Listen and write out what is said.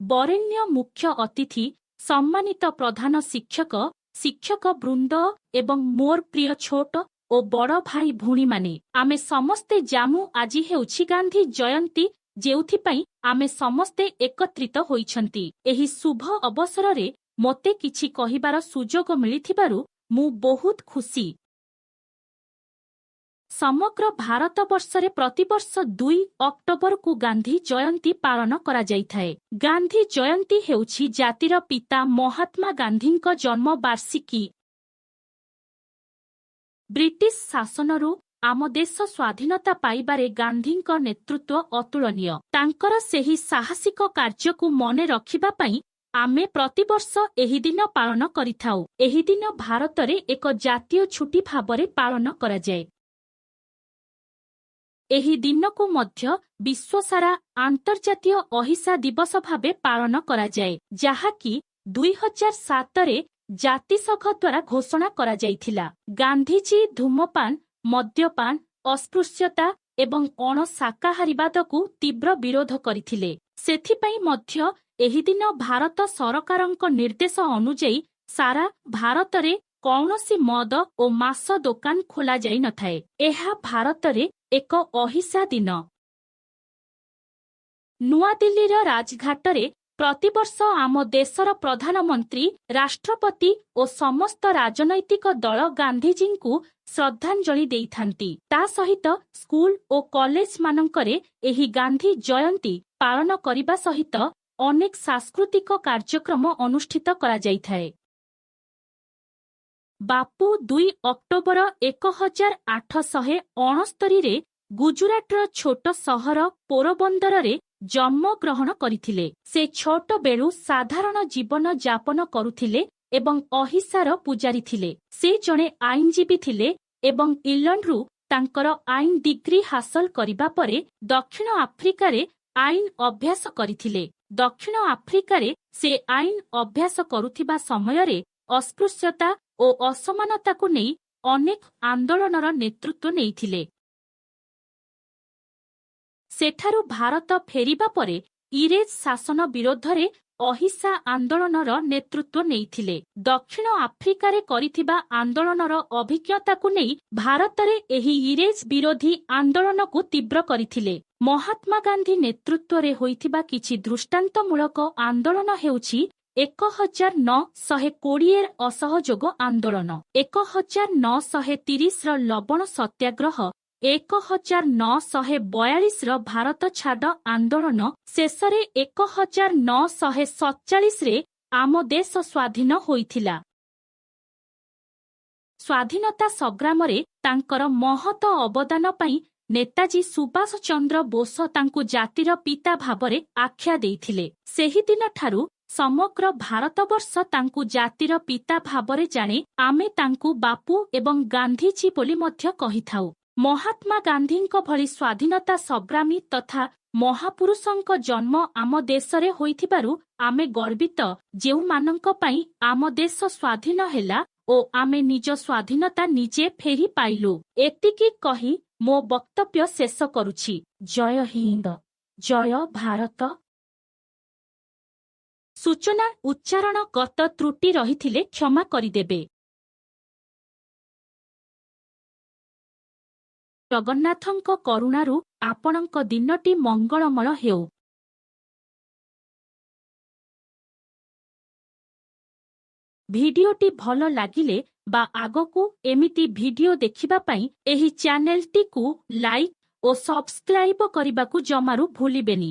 ବରେଣ୍ୟ ମୁଖ୍ୟ ଅତିଥି, ସମ୍ମାନିତ ପ୍ରଧାନ ଶିକ୍ଷକ, ଶିକ୍ଷକ ବୃନ୍ଦ ଏବଂ ମୋର ପ୍ରିୟ ଛୋଟ ଓ ବଡ଼ ଭାଇ ଭଉଣୀମାନେ, ଆମେ ସମସ୍ତେ ଜାଣୁ ଆଜି ହେଉଛି ଗାନ୍ଧୀ ଜୟନ୍ତୀ, ଯେଉଁଥିପାଇଁ ଆମେ ସମସ୍ତେ ଏକତ୍ରିତ ହୋଇଛନ୍ତି। ଏହି ଶୁଭ ଅବସରରେ ମୋତେ କିଛି କହିବାର ସୁଯୋଗ ମିଳିଥିବାରୁ ମୁଁ ବହୁତ ଖୁସି। ସମଗ୍ର ଭାରତବର୍ଷରେ ପ୍ରତିବର୍ଷ 2 ଅକ୍ଟୋବରକୁ ଗାନ୍ଧୀ ଜୟନ୍ତୀ ପାଳନ କରାଯାଇଥାଏ। ଗାନ୍ଧୀ ଜୟନ୍ତୀ ହେଉଛି ଜାତିର ପିତା ମହାତ୍ମା ଗାନ୍ଧୀଙ୍କ ଜନ୍ମ ବାର୍ଷିକୀ। ବ୍ରିଟିଶ ଶାସନରୁ ଆମ ଦେଶ ସ୍ୱାଧୀନତା ପାଇବାରେ ଗାନ୍ଧୀଙ୍କ ନେତୃତ୍ୱ ଅତୁଳନୀୟ। ତାଙ୍କର ସେହି ସାହସିକ କାର୍ଯ୍ୟକୁ ମନେ ରଖିବା ପାଇଁ ଆମେ ପ୍ରତିବର୍ଷ ଏହି ଦିନ ପାଳନ କରିଥାଉ। ଏହି ଦିନ ଭାରତରେ ଏକ ଜାତୀୟ ଛୁଟି ଭାବରେ ପାଳନ କରାଯାଏ। ଏହି ଦିନକୁ ମଧ୍ୟ ବିଶ୍ୱସାରା ଆନ୍ତର୍ଜାତୀୟ ଅହିଂସା ଦିବସ ଭାବେ ପାଳନ କରାଯାଏ, ଯାହାକି 2007ରେ ଜାତିସଂଘ ଦ୍ୱାରା ଘୋଷଣା କରାଯାଇଥିଲା। ଗାନ୍ଧିଜୀ ଧୂମପାନ, ମଦ୍ୟପାନ, ଅସ୍ପୃଶ୍ୟତା ଏବଂ ଅଣଶାକାହାରୀବାଦକୁ ତୀବ୍ର ବିରୋଧ କରିଥିଲେ। ସେଥିପାଇଁ ମଧ୍ୟ ଏହି ଦିନ ଭାରତ ସରକାରଙ୍କ ନିର୍ଦ୍ଦେଶ ଅନୁଯାୟୀ ସାରା ଭାରତରେ କୌଣସି ମଦ ଓ ମାଂସ ଦୋକାନ ଖୋଲାଯାଇନଥାଏ। ଏହା ଭାରତରେ ଏକ ଅହିଂସା ଦିନ। ନୂଆଦିଲ୍ଲୀର ରାଜଘାଟରେ ପ୍ରତିବର୍ଷ ଆମ ଦେଶର ପ୍ରଧାନମନ୍ତ୍ରୀ, ରାଷ୍ଟ୍ରପତି ଓ ସମସ୍ତ ରାଜନୈତିକ ଦଳ ଗାନ୍ଧିଜୀଙ୍କୁ ଶ୍ରଦ୍ଧାଞ୍ଜଳି ଦେଇଥାନ୍ତି। ତା ସହିତ ସ୍କୁଲ ଓ କଲେଜମାନଙ୍କରେ ଏହି ଗାନ୍ଧୀ ଜୟନ୍ତୀ ପାଳନ କରିବା ସହିତ ଅନେକ ସାଂସ୍କୃତିକ କାର୍ଯ୍ୟକ୍ରମ ଅନୁଷ୍ଠିତ କରାଯାଇଥାଏ। ବାପୁ 2 ଅକ୍ଟୋବର 1869ରେ ଗୁଜୁରାଟର ଛୋଟ ସହର ପୋରବନ୍ଦରରେ ଜନ୍ମଗ୍ରହଣ କରିଥିଲେ। ସେ ଛୋଟ ବେଳୁ ସାଧାରଣ ଜୀବନ ଯାପନ କରୁଥିଲେ ଏବଂ ଅହିଂସାର ପୂଜାରୀ ଥିଲେ। ସେ ଜଣେ ଆଇନଜୀବୀ ଥିଲେ ଏବଂ ଇଂଲଣ୍ଡରୁ ତାଙ୍କର ଆଇନ ଡିଗ୍ରୀ ହାସଲ କରିବା ପରେ ଦକ୍ଷିଣ ଆଫ୍ରିକାରେ ଆଇନ ଅଭ୍ୟାସ କରିଥିଲେ। ଦକ୍ଷିଣ ଆଫ୍ରିକାରେ ସେ ଆଇନ ଅଭ୍ୟାସ କରୁଥିବା ସମୟରେ ଅସ୍ପୃଶ୍ୟତା ଓ ଅସମାନତାକୁ ନେଇ ଅନେକ ଆନ୍ଦୋଳନର ନେତୃତ୍ୱ ନେଇଥିଲେ। ସେଠାରୁ ଭାରତ ଫେରିବା ପରେ ଇଂରେଜ ଶାସନ ବିରୋଧରେ ଅହିଂସା ଆନ୍ଦୋଳନର ନେତୃତ୍ୱ ନେଇଥିଲେ। ଦକ୍ଷିଣ ଆଫ୍ରିକାରେ କରିଥିବା ଆନ୍ଦୋଳନର ଅଭିଜ୍ଞତାକୁ ନେଇ ଭାରତରେ ଏହି ଇଂରେଜ ବିରୋଧୀ ଆନ୍ଦୋଳନକୁ ତୀବ୍ର କରିଥିଲେ। ମହାତ୍ମା ଗାନ୍ଧୀ ନେତୃତ୍ୱରେ ହୋଇଥିବା କିଛି ଦୃଷ୍ଟାନ୍ତମୂଳକ ଆନ୍ଦୋଳନ ହେଉଛି 1920ର ଅସହଯୋଗ ଆନ୍ଦୋଳନ, 1930ର ଲବଣ ସତ୍ୟାଗ୍ରହ, 1942ର ଭାରତ ଛାଡ଼ ଆନ୍ଦୋଳନ, ଶେଷରେ 1947ରେ ଆମ ଦେଶ ସ୍ୱାଧୀନ ହୋଇଥିଲା। ସ୍ୱାଧୀନତା ସଂଗ୍ରାମରେ ତାଙ୍କର ମହତ ଅବଦାନ ପାଇଁ ନେତାଜୀ ସୁଭାଷ ଚନ୍ଦ୍ର ବୋଷ ତାଙ୍କୁ ଜାତିର ପିତା ଭାବରେ ଆଖ୍ୟା ଦେଇଥିଲେ। ସେହିଦିନଠାରୁ ସମଗ୍ର ଭାରତବର୍ଷ ତାଙ୍କୁ ଜାତିର ପିତା ଭାବରେ ଜାଣେ। ଆମେ ତାଙ୍କୁ ବାପୁ ଏବଂ ଗାନ୍ଧିଜୀ ବୋଲି ମଧ୍ୟ କହିଥାଉ। ମହାତ୍ମା ଗାନ୍ଧୀଙ୍କ ଭଳି ସ୍ୱାଧୀନତା ସଂଗ୍ରାମୀ ତଥା ମହାପୁରୁଷଙ୍କ ଜନ୍ମ ଆମ ଦେଶରେ ହୋଇଥିବାରୁ ଆମେ ଗର୍ବିତ, ଯେଉଁମାନଙ୍କ ପାଇଁ ଆମ ଦେଶ ସ୍ୱାଧୀନ ହେଲା ଓ ଆମେ ନିଜ ସ୍ୱାଧୀନତା ନିଜେ ଫେରି ପାଇଲୁ। ଏତିକି କହି ମୋ ବକ୍ତବ୍ୟ ଶେଷ କରୁଛି। ଜୟ ହିନ୍ଦ, ଜୟ ଭାରତ। ସୂଚନା ଉଚ୍ଚାରଣଗତ ତ୍ରୁଟି ରହିଥିଲେ କ୍ଷମା କରିଦେବେ। ଜଗନ୍ନାଥଙ୍କ କରୁଣାରୁ ଆପଣଙ୍କ ଦିନଟି ମଙ୍ଗଳମୟ ହେଉ। ଭିଡିଓଟି ଭଲ ଲାଗିଲେ ବା ଆଗକୁ ଏମିତି ଭିଡିଓ ଦେଖିବା ପାଇଁ ଏହି ଚ୍ୟାନେଲଟିକୁ ଲାଇକ୍ ଓ ସବସ୍କ୍ରାଇବ କରିବାକୁ ଜମାରୁ ଭୁଲିବେନି।